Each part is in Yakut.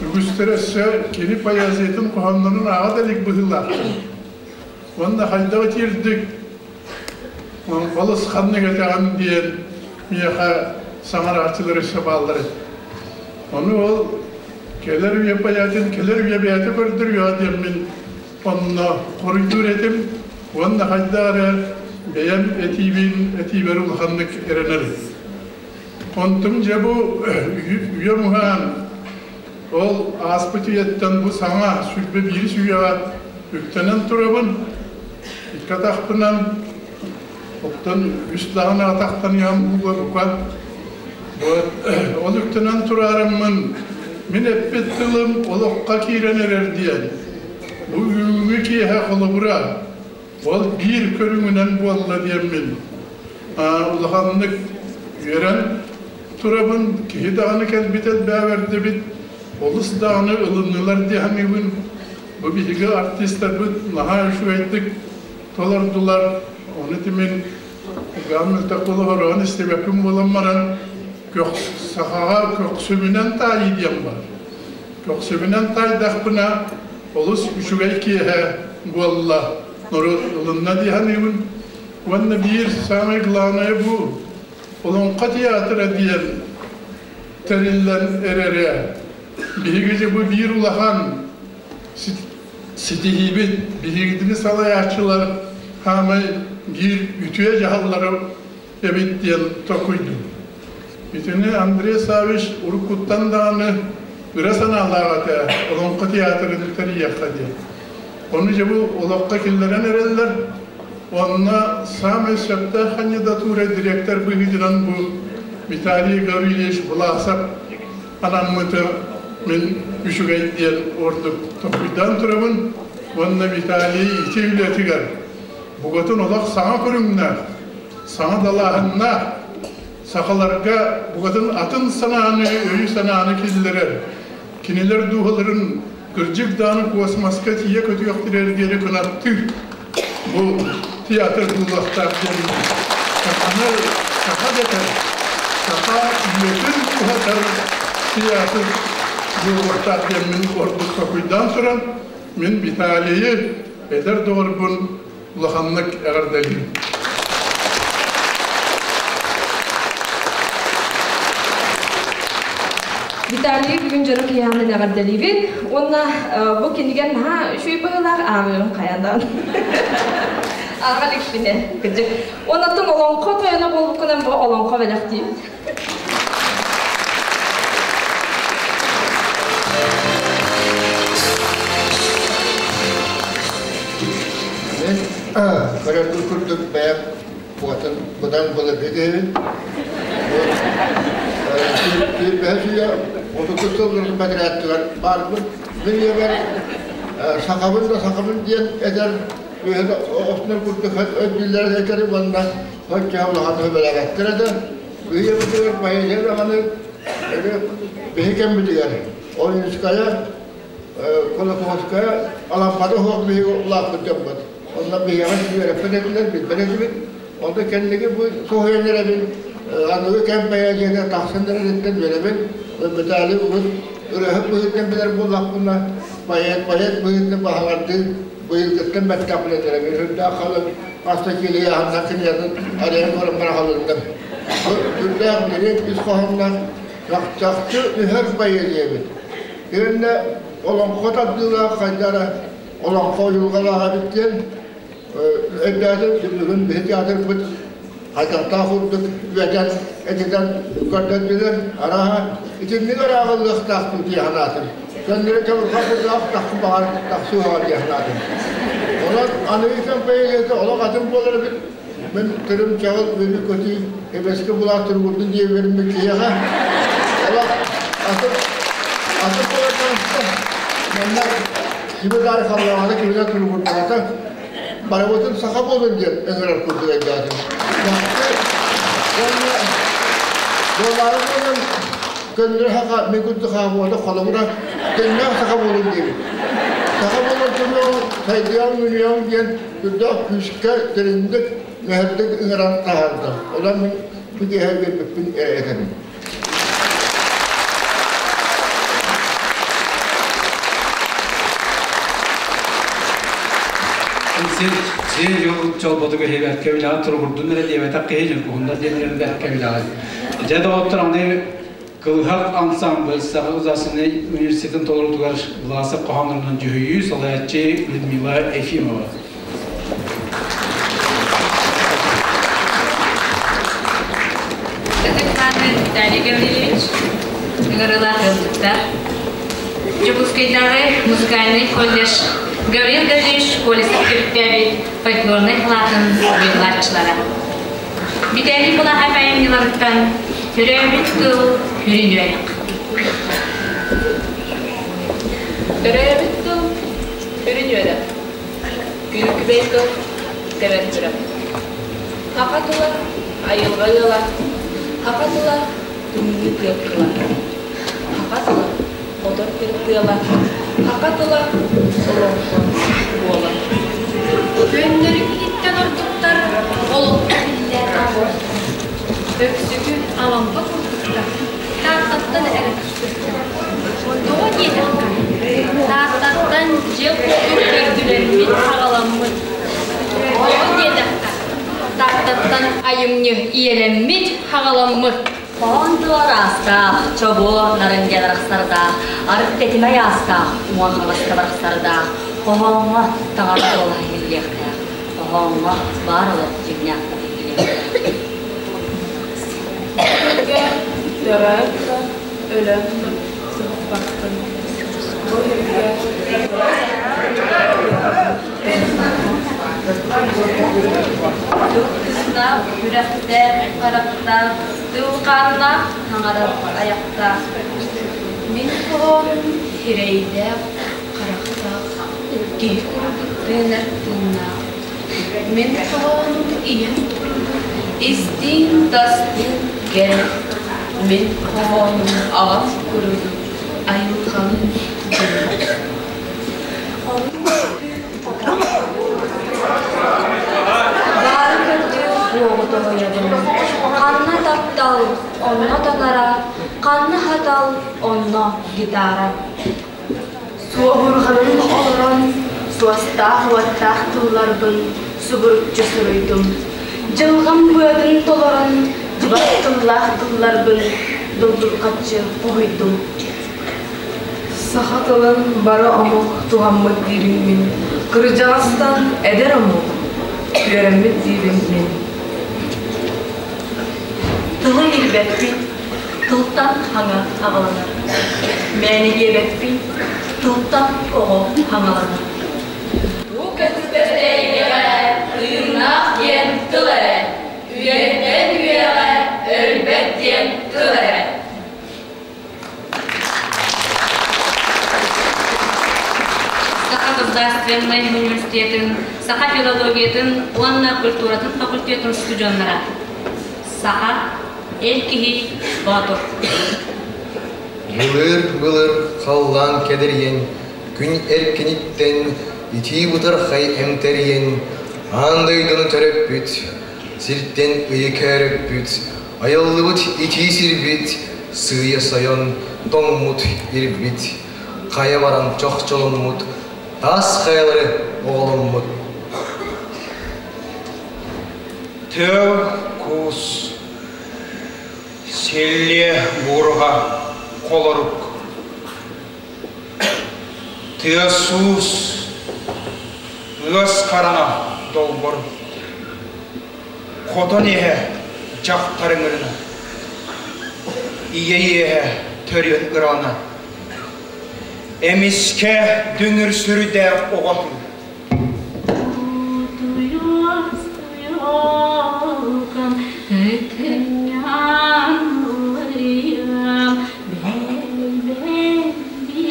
Үгүстэрэ өссө кини поэзиятын хоһооннорун ааҕа да илик быһыылаахтар. Уонна хайдах итиирдик балысханнык этэҕин диэн миэхэ саҥарааччылар өссө бааллар этэ. Ону ол кэлэр үйэ поэтын кэлэр үйэ бэйэтэ көрдөрүөҕэ диэммин онно хоруйдуур этим уонна хайдах эрэ бэйэм этиибин этиибэр улаханнык эрэнэрим. Онтум дьэ бу үйэм уһаан ол ааспыт үйэттэн бу саҥа 21 үйэҕэ үктэнэн турабын. Икки атахпынан, оттон үс даҕаны атахтаныам буолуо бука. Ол үктэнэн тураарыммын мин эппит тылым олоххо киирэн эрэр диэн. Бу бүгүҥҥү киэһэ холобура Ол биир көрүҥүнэн буолла диэммин улаханнык үөрэн турабын, киһи даҕаны кэлбит элбээбэрдибит, олус даҕаны ылыннылар дии саныыбын. Бу биһиги артистарбыт наһаа үчүгэйдик толордулар. Ону тимин Угаан Мөлтөхкулов ороон истибэппин буолан баран, сахаҕа көхсүбүнэн таайыы диэн бар. Көхсүбүнэн таайдахпына, олус үчүгэй киэһэ буолла, норуот ылынна дии саныыбын. Уонна биир самое главное бу Олоҥхо театра диэн тэриллэн эрэрэ. Биһиги дьэ бу биир улахан ситиһиибит, биһигитини салайааччылар хаамай биир үтүө дьаһаллара эбит диэн токуйдум. Итини Андрей Саввич уруккуттан даҕаны ыра санаалаах этэ, Олоҥхо театрын тэрийиэххэ диэн. Ону дьэ бу олоххо киллэрэн эрэллэр. Онно саамай сөптөөх кандидатура директор быһыытынан бу Виталий Гаврильевич Власов анаммыты мин үчүгэй диэн ордук толкуйдаан турабын. Уонна Виталий ити үлэтигэр бугатын олох саҥа көрүҥнээх, саҥа далааһыннаах сахаларга букатын атын санааны, өйү-санааны киллэрэр, кинилэр дууһаларын кырдьык даҕаны космоска тиийэ көтүөхтэрэр диэри кынаттыыр бу театр буолуохтаах диэн саханы саха дэтэр, саха үйэтин уһатар театр буолуохтаах диэммин ордук толкуйдаан туран, мин Виталийы эдэр доҕорбун улаханнык эҕэрдэлиибин. Виталий бүгүн дьоро киһиэхэ эҕэрдэлиибин уонна бу кинигэ наһаа үчүгэй быһыылаах ааҕыым хайадан ааҕа иликпинэ кырдьык уонна оттон олоҥхо тойоно буолбуккунан бу олоҥхо бэлэхтиим. Мин көрөргүт курдук бэйэм уотун быдан былыргы киһибин. Сүүрбэһис үйэ отутус сылларын бэдэрээттигэр баарбын. Мин ийэбэр сахабын да сахабын диэн этэр үөһэ охсунар курдук өйдүүллэр этэрим уонна оччо улахан сөбүлээбэттэр этэ. Үйэбитигэр поэзия даҕаны биһи кэммитигэр Ойуунускайа Кулаковская Алампата суох биһиги улааппыт дьоммут. Онно биһиэхэ үөрэппит этилэр, билбэт этибит. Онто кэнники бу соһуйан эрэбин, аныгы кэм поэзията тахсан эрэриттэн үөрэбин. Виталий урут ырыаһыт быһыытынан билэр буоллахпына, поэт, поэт быһыытынан баһаҕардыы быйылгыттан бэртээх билэн эрэбин. Үрдээх халыҥ хаста киилэ ыйааһыннаах кинигэтин арыйан көрөн барахалынным. Үрдээх дириҥ ис хоһоонноох чахчы үһэр поэзия эбит. Итиннэ олоҥхо тардыылаах хайда эрэ олоҥхо уйулҕалаах эбит диэн өйдөөтүм. Бүгүн биһи театрбыт хайдахтаах курдук үөтэн, этитэн көрдөрдүлэр. Арааһа итинник ырааҕыллыахтаахпын дии санаатым. Көннөрү чабырҕах курдаах тахсы баҕар тахсыаҕа дии санаатым. Онон аныгы кэм поэзията олох атын буолар эбит. Мин тырым чаҕыл үөрүү-көтүү эбэски булаах туругурдун диэбэрим киһиэхэ олох атын атын буолар таҕыста. Манна кими даары халлаҕата киминэн туругурдаата барыбытын саха буолун диэн ыҥырар курдук өйдөөтүм. Чахчы уонна буолаары буолан көннөрү саха мин курдук хаамуота холобура көннөөх саха буолун диэбит. Саха буолан туруоҕун сайдыаҕыҥ үүнүөҕүҥ диэн Үрдээх күүскэ дириҥник, нүһэрдик ыҥыран таһаарда. Онон мин бу киэһэ үөрбүппүн эрэ этэбин. Син син жол чолботу кэһибэккэ билэҕин туругурдун эрэ диэбэтэх киһи дьургуһуннар диэннэрин бэккэ билэҕин. Дьэ доҕоттор аны Кылыһах ансамбль Саха государственнай университетын толоруутугар Власов хоһооннорунан дьүһүйүү салайааччы Людмила Ефимова. Ытыктааны Виталий Гаврильевич, ыҥырыылаах ыалдьыттар, Дьокуускайдааҕы музыкальнай колледж Гаврил Гаврильевич Колесов төрүттээбит фольклорнай кылааһын уһуйулааччылара. Бүтэһик балаһа айымньыларыттан Төрөөбүт тыл үрүн үөрэх. Төрөөбүт тыл үрүн үөрэх. Күн-күбэй тыл тэбэр сүрэх. Саха тыла айылҕа ыала, саха тыла тымныы тыа тыла. Саха тыла хотор сир тыала, саха тыла олоҥхо буола. Көннөрү киһиттэн ордуктар олоххо биллэр Өксүкү Алампа курдуктар Тааттаттан эрэ түспүттэр. Тоҕо диэтэххэ, Тааттаттан дьиэ курдук төрдүлэммит, аҕаламмыт. Тоҕо диэтэххэ, Тааттаттан айымньы ийэлэммит, аҕаламмыт. Хоһоон тыла араастаах, чобуо нарын диэн арахсардаах, арыт тэтимэй аастаах, уҥа хаҥаска барахсардаах, хоһооҥҥо таҥара куолаһа иһиллиэхтээх, хоһооҥҥо баар олох дьиҥнээх иһиллиэхтээх. Өтөргө төрөөн да, өлөн да сыһыппаппын. Бу сиргэ Тыл тыыннаах, үрэхтээх, харахтаах, тыл хааннаах, хаҥарар айахтаах. Мин хоһоонум сирэйдээх, харахтаах, киһи курдук тыынар тыыннаах. Мин хоһоонум ийэм курдук истиин-тастыын кэрэ. Мин хоһоонум аҕам курдук айылҕалыын дьоно. Баары көрдүү суоҕу тоһуйабын. Ханна таптал, онно таҥара, ханна хатал, онно гитара. Суоһурҕанан олорон, суостаах-уоттаах тылларбын субуруччу суруйдум. Дьылҕам быатын толорон, дьыбар тыллаах тылларбын долгурҕаччы хоһуйдум. Саха тылын бары омук туһаммыт диибин мин. Кырдьаҕастан эдэр омук үөрэммит диибин мин. Тылы билбэппин, тылтан хаҥа аҕаланар. Мээнэ диэбэппин, тылтан оҕо хаҥаланар. Бу көспөт эйгэҕэ тыыннаах диэн тыл эрэ, үйэттэн үйэҕэ өлбөт диэн тыл эрэ. Саха государственнай университетын, саха филологиятын уонна культуратын факультетын устудьуоннара. Саха, эр киһи, боотур. Былыр-былыр халлаан кэдэрийэн, күн эркиниттэн итии бытархай эмтэрийэн, аан дойдуну төрөппүт, сиртэн ыйы көөрөппүт, айыллыбыт итии сирбит, сыыйа сойон, тоҥмут ирбит, хайа баран чохчоломмут, таас хайалары оҕоломмут. Тыал куус, силлиэ буурҕа холорук, тыас-уус, ыас хараҥа долбор, хотон иһэ дьахтар ыҥырына, ийэ иэһэ төрүөн ыралана, эмискэ дүҥүр сүрдээх оҕотун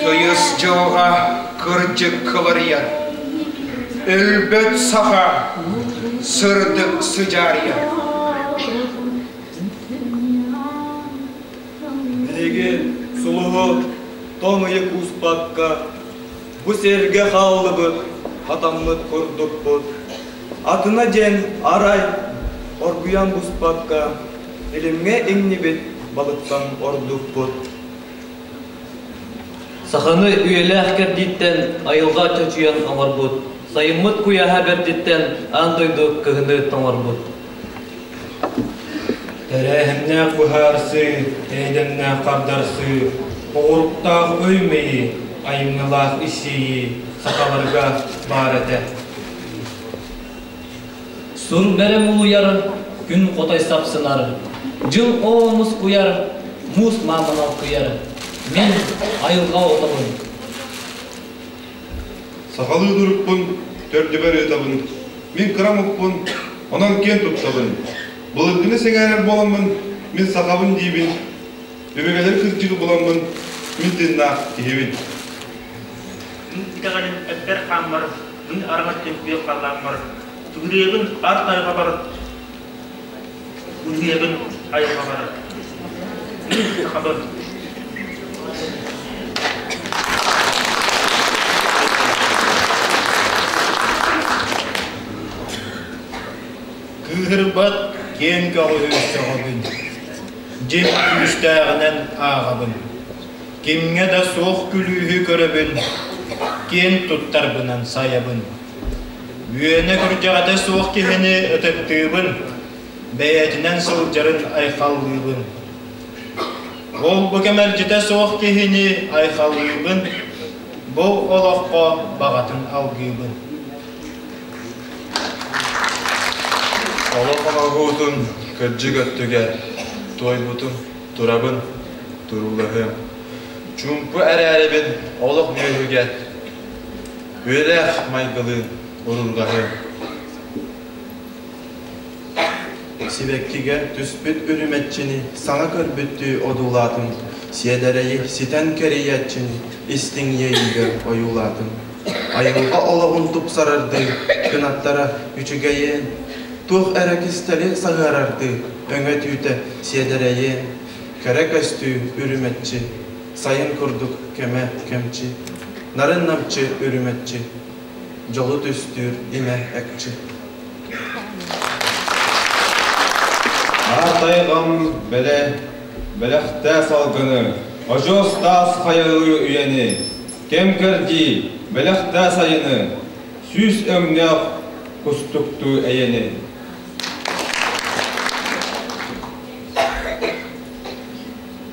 Тыйыс дьылҕа кырдьык кыларыйар, өлбөт саха сырдык сыдьаарыйар. Биһиги сулуһу тоҥ ыйы кууспакка бу сиргэ хааллыбыт, хатаммыт курдукпут. Атына диэн арай оргуйан буспакка илимҥэ иҥнибит балыктан ордукпут. Саханы үйэлээх кэрдииттэн айылҕа чочуйан оҥорбут. Сайыммыт куйааһа бэрдиттэн аан дойду кыһыны тоҥорбут. Тэрээһиннээх быһаарсыы, эйдэмнээх хардарсыы, оҕуруктаах өй-мэйии, айымньылаах ис-иэйии сахаларга баар этэ. Сур бэрэ мулуйар, күн хотой сапсынар, дьыл оо мускуйар, муус мааман алкыйар, мин айылҕа оҕотобун. Сахалыы дурукпун, төрдүбэр ыытабын, мин кыра омукпун, онон киэн туттабын. Былыргыны сэҥээрэр буоламмын, мин сахабын диибин, өбүгэлэри кырдьыгы буламмын, мин тыыннаах киһибин. Мин итэҕэлим эппэр-хааммар, мин араҥас түмпүөх халлааммар, Түгүрүөбүн ар тайҕабар, Үлүөбүн айылҕабар. Мин сахабын. Кыыһырбат киэҥ көҕүһү сөҕөбүн, дьиҥ күүстээҕинэн ааҕабын. Кимҥэ да суох күлүүһү көрөбүн, киэн туттарбынан сайабын. Үөнэ күрдьэҕэтэ суох киһини ытыктыыбын, бэйэтинэн сылдьарын айхаллыыбын. Ол бу кэмэлдьитэ суох киһини айхаллыыбын, бу олоххо баҕатын алгыыбын. Олох оҥоһуутун кырдьык өттүгэр туойбутум, турабын, туруулаһыам. Чуумпу эрээрибин олох үөһүгэр үөрэх майгылыын уруурҕаһыам. Сибэккигэ түспүт үрүмэччини саҥа көрбүттүү одуулаатым, сиэдэрэйи ситэн кэрийээччини истиҥ иэйиигэ ойуулаатым. Айылҕа олоҕун тупсарардыы, кынаттара үчүгэйин, туох эрэ кистэли саһыарардыы, өҥө-түүтэ сиэдэрэйин, кэрэ көстүү үрүмэччи, сайын курдук кэмэ кэмчи, нарын-намчы үрүмэччи, дьолу түстүүр имэ экчи. Аар тайҕам бэлэ, бэлэхтээ салгыны, Одьуос таас хайалыы үйэни, Кэм кэрдии, бэлэхтээ сайыны, Сүүс өҥнөөх кустуктуу эйэни.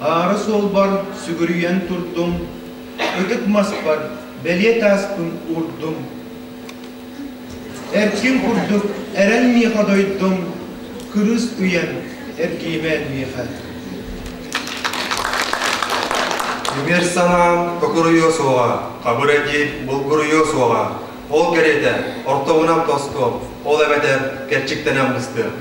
Аара суолбар сүгүрүйэн турдум, ытык маспар бэлиэ тааспын уурдум. Эркин курдук эрэн миэхэ дойдум, кырыыс үйэм эргийимээн миэхэ. Үмэр санаам токуруйуо суоҕа, хабыр этии булгуруйуо суоҕа. Ол кэриэтэ ортоҕунан тостуом, ол эбэтэр кэрчиктэнэн быстыам.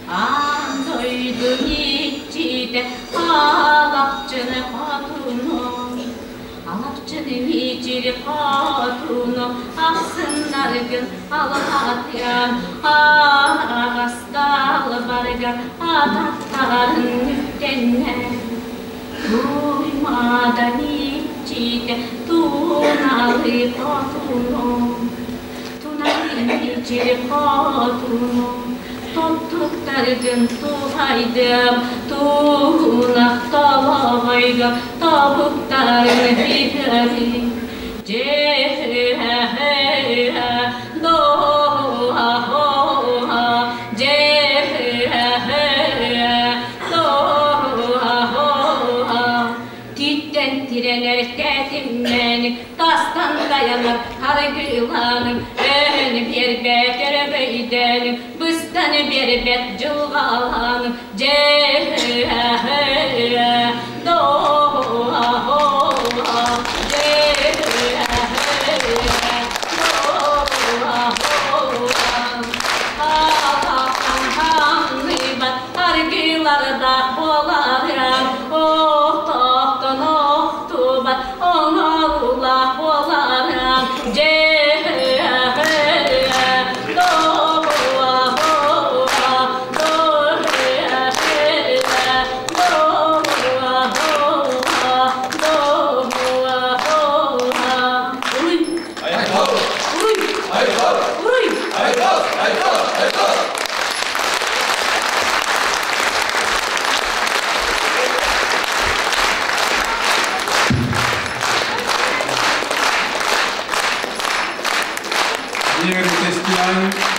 Аан дойду иччитэ Алахчыны хотуну, Алахчыны ичири хотуну, Ахсыннаргын алаатыан, Араҕастаал барыгар атахтарын үктэннэ. Туймадан иччитэ Туналы хотуну, Туналы ичири хотуну, Тоттуктаргын туһайдым, Туһунах толоҕойго тобуктарын иһэри. Дьэ-һэ-һэ, до-һа-һо-һа, дьэ-һэ-һэ, до-һа-һо-һа. Тииттэн тирэнэр тэтиммэни, тастан тайанар харгыланым, өһөн биэрбэт өрөбөйдөнүм, быстан биэрбэт дьылҕаланым, дьэ-һэ-һэ, до-һа-һо-һа, дьэ-һэ-һэ, до-һа-һо-һа. Алаханныйбат аргылардаах буоларым, охтоохтон охтубат оҥоруулаах буоларым, дьэ-һэ-һэ, до-һа-һо-һа, до-һэ-һэ,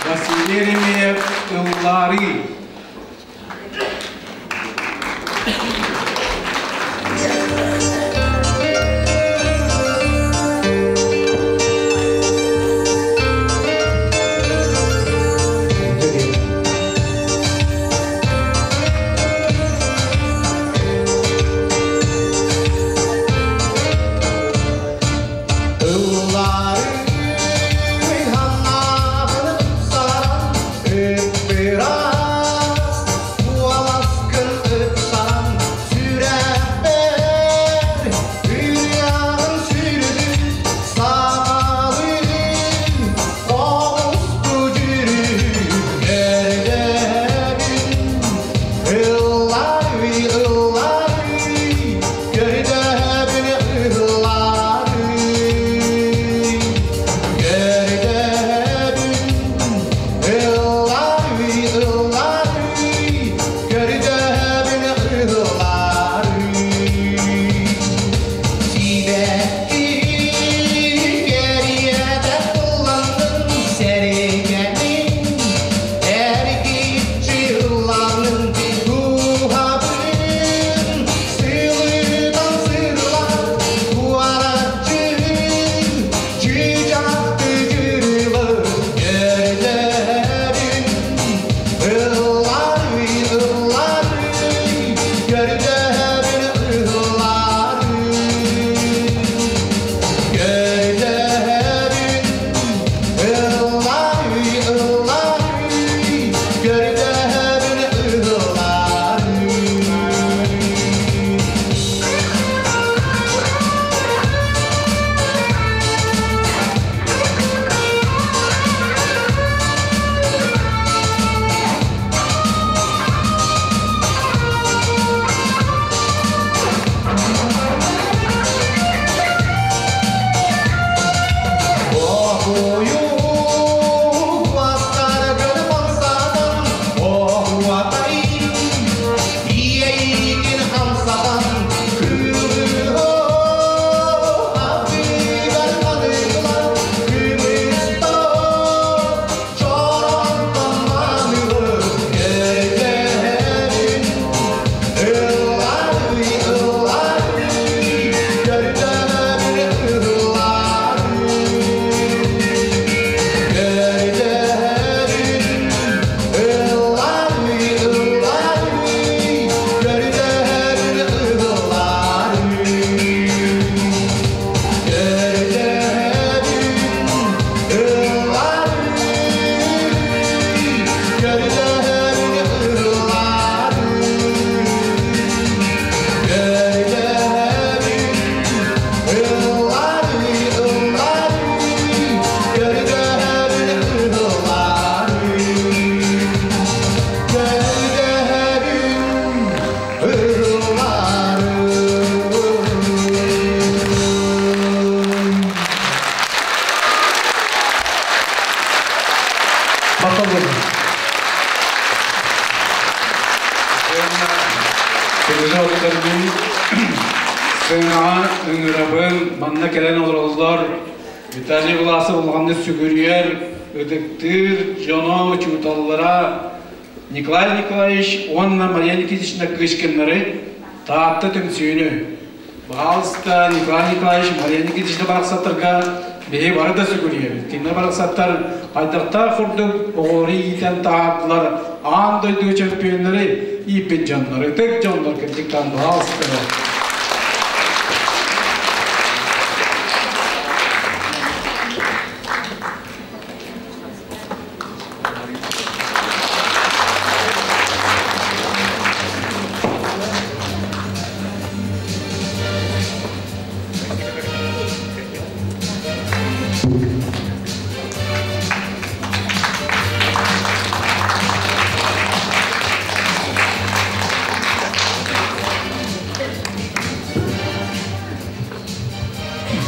Василий Еремеев Ыллаарыы. Николай Николаевич уонна Мария Никитична Кычкиннары Таатта түмсүүнү баалыста Николай Николаевич Мария Никитична барахсаттарга биһи бары да сүгүрүйэбит. Кинилэр барахсаттар хайдахтаах курдук оҕолору иитэн таһаардылар, аан дойду чөмпүйүннэри ииппит дьоннор, ытык дьоннор кырдьыктаан баалыстара.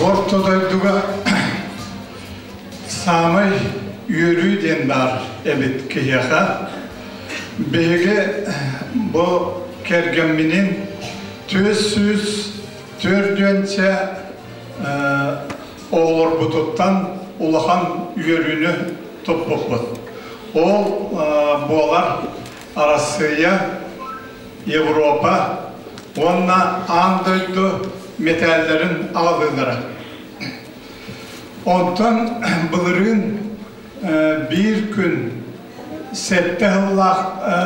Орто дойдуга Саамай үөрүү диэн баар эбит киһиэхэ. Биһиги бу кэргэмминин 404 оҕолорбутуттан улахан үөрүүнү туппуппут. Ол буолар Арассыыйа, Европа уонна аан дойду мэтээллэрин аҕалыылара. Онтон былырыын биир күн сэттэ сыллаах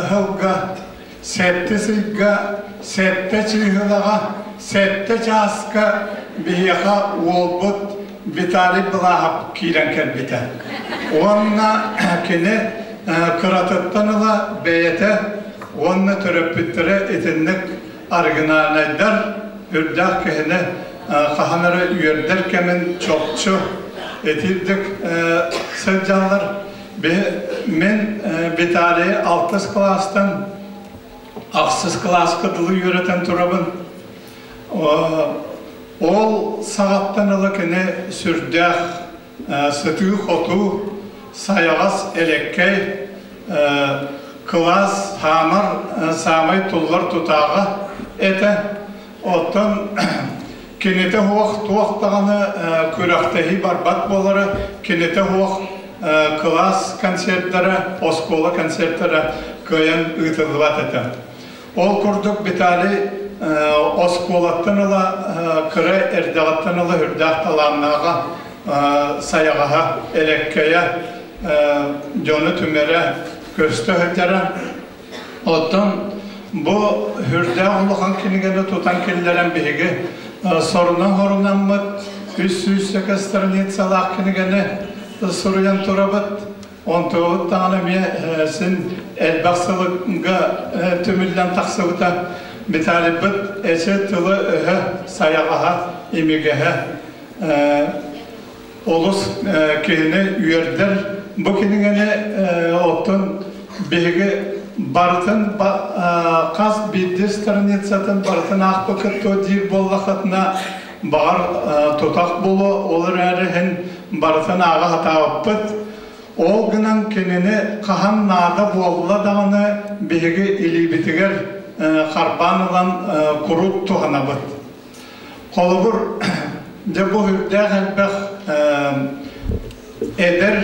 сылга сэттис ыйга сэттэ чыыһылаҕа сэттэ чааска биһиэхэ уолбут Виталий Былааһап киирэн кэлбитэ. Уонна кини кыратыттан ыла бэйэтэ уонна төрөппүттэрэ итинник оригинальнайдар үрдээх киһини хаһан эрэ үөрдэр кэмин чопчу итирдик сылдьаллар. Мин Виталийы алтыс кылаастан ахсыс кылааска дылы үөрэтэн турабын. Ол саҕаттан ыла кини сүрдээх сытыы-хотуу, сайаҕас, элэккэй, кылаас хаамар саамай туллар тутааҕа этэ. Оттон кинитэ суох туох даҕаны күрэхтэһии барбат буолара, кинитэ суох кылаас концерттара, оскуола концерттара кыайан ыытыллыбат этэ. Ол курдук Виталий оскуолаттан ыла кыра эрдэҕиттэн ыла үрдээх талааннааҕа, сайаҕаһа, элэккэйэ, дьону түмэрэ, көстө сылдьара. Оттон бу үрдээх улахан кинигэни тутан киллэрэн биһиги сорунан-хорунаммыт 300 страницалаах кинигэни суруйан турабыт. Онтубут даҕаны эмиэ син элбэх сылга түмүллэн тахсыбыта. Виталийбыт эчи тылы-өһө, сайаҕаһа, имигэһэ олус киһини үөрдэр. Бу кинигэни оттон биһиги барытын хас биирдии страницатын барытын аахпыккыт дуо диир буоллаххытына, баҕар тутах буолуо, ол эрээри иһин барытын ааҕа сатаабыппыт. Ол гынан кинини хаһан наада буолла даҕаны биһиги илиибитигэр харбаан ылан куруук туһанабыт. Холобур, дьэ бу үрдээх элбэх эдэр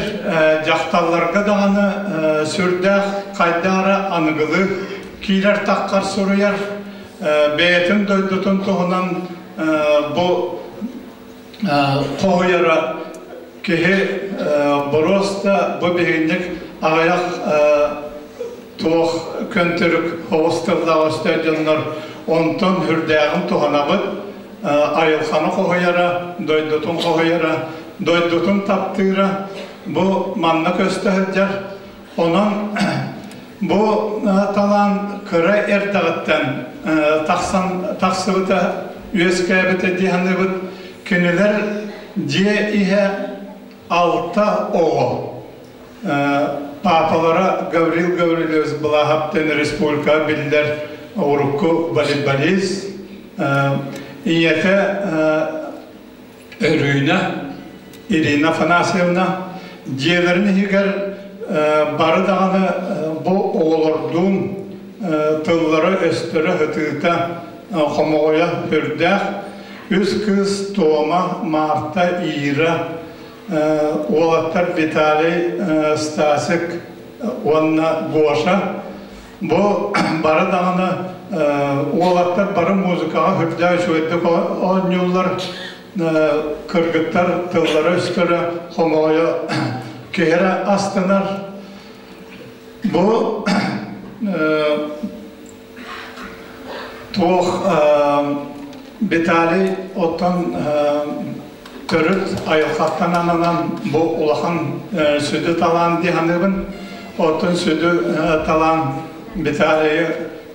дьахталларга даҕаны сүрдээх хайдах эрэ аныгылыы киирэр таххар суруйар, бэйэтин дойдутун туһунан бу хоһуйара киһи боруоста бу биһинник аҕыйах туох көнтөрүк оҕус тыллаах өстөөх дьоннор онтон үрдээҕин туһанабыт айылҕаны хоһуйара дойдутун хоһуйара дойдутун таптыыра бу манна көстө сылдьар онон Бу талаан кыра эрдэҕиттэн тахсан тахсыбыта, үөскээбитэ дии саныыбыт. Кинилэр дьиэ иһэ алта оҕо. Папалара Гаврил Гаврильевич Былааһап диэн республикаҕа биллэр урукку волейболист. Ийэтэ Өрүүнэ, Ирина Афанасьевна дьиэлэрин иһигэр бары даҕаны бу оҕолордуун тыллара-өстөрө ытыыта хомоҕойо үрдээх. Үс кыыс Тома, Марта, Ира, уолаттар Виталий, Стасик уонна Гоша. Бу бары даҕаны уолаттар бары музыкаҕа үрдээх үчүгэйдик оонньууллар, кыргыттар тыллара-өстөрө хомоҕойо киһи эрэ астынар. Бу туох Виталий оттон төрүт айылҕаттан ананан бу улахан сүдү талаан дии саныыбын. Оттон сүдү талаан Виталийы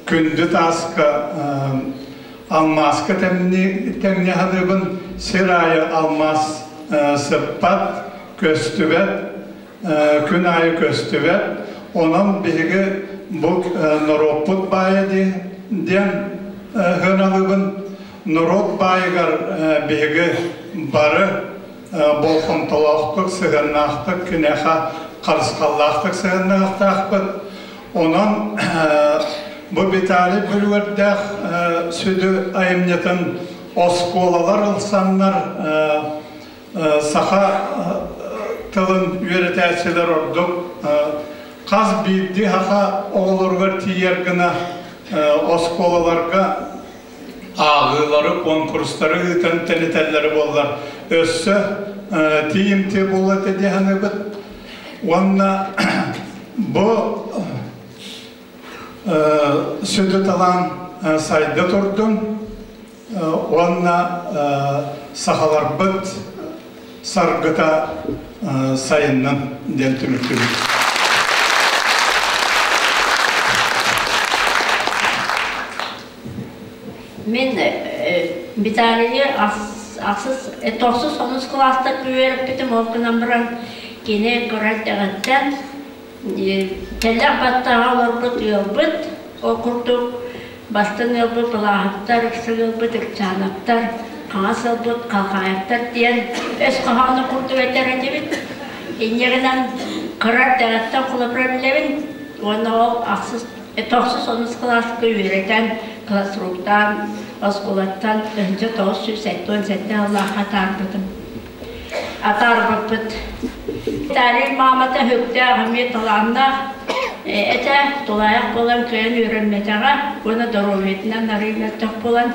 күндү тааска алмааска тэҥни саныыбын. Сир аайы алмаас сыппат, көстүбэт, күн аайы көстүбэт. Онон биһиги бу норуоппут баайа диэн сыаналыыбын. Норуот баайыгар биһиги бары болҕомтолоохтук, сыһыаннаахтык, киниэхэ харысхаллаахтык сыһыаннаахтаахпыт. Онон бу Виталий Бүлүгэрдээх сүдү айымньытын оскуолалар ылсаннар саха тылын үөрэтээччилэр ордук Хас биирдии саха оҕолоругар тиийэр гына оскуолаларга ааҕыылары, куонкурустары ыытан тэнитэллэрэ буоллар, өссө тиийимтиэ буолуо этэ дии саныыбыт. Уонна бу сүдү талаан сайда турдун уонна сахаларбыт саргыта сайыннын диэн түмүктүүбүт. Мин Виталийы ахсыс, тохсус онус кылааста үөрэппитим, ол гынан баран кини кыра эрдэҕиттэн Тэллэх баттаҕа олорбут ыалбыт, ол курдук бастыҥ ыалбыт Былааһыптар, ыксык ыалбыт Ыкчаанаптар, хаҥас ыалбыт Халхаайаптар диэн өс хоһооно курдук этэр этибит. Инньэ гынан кыра эрдэҕиттэн холобура билэбин уонна ол ахсыс, тохсус онус кылааска үөрэтэн, классруктаан, оскуолаттан 1977 сыллаахха атаарбытым. Атаарбыппыт. Виталий маамата өһүктээх эмиэ талааннаах этэ, тулаайах буолан кыайан үөрэммэтэҕэ уонна доруобуйатынан арыый мөлтөх буолан.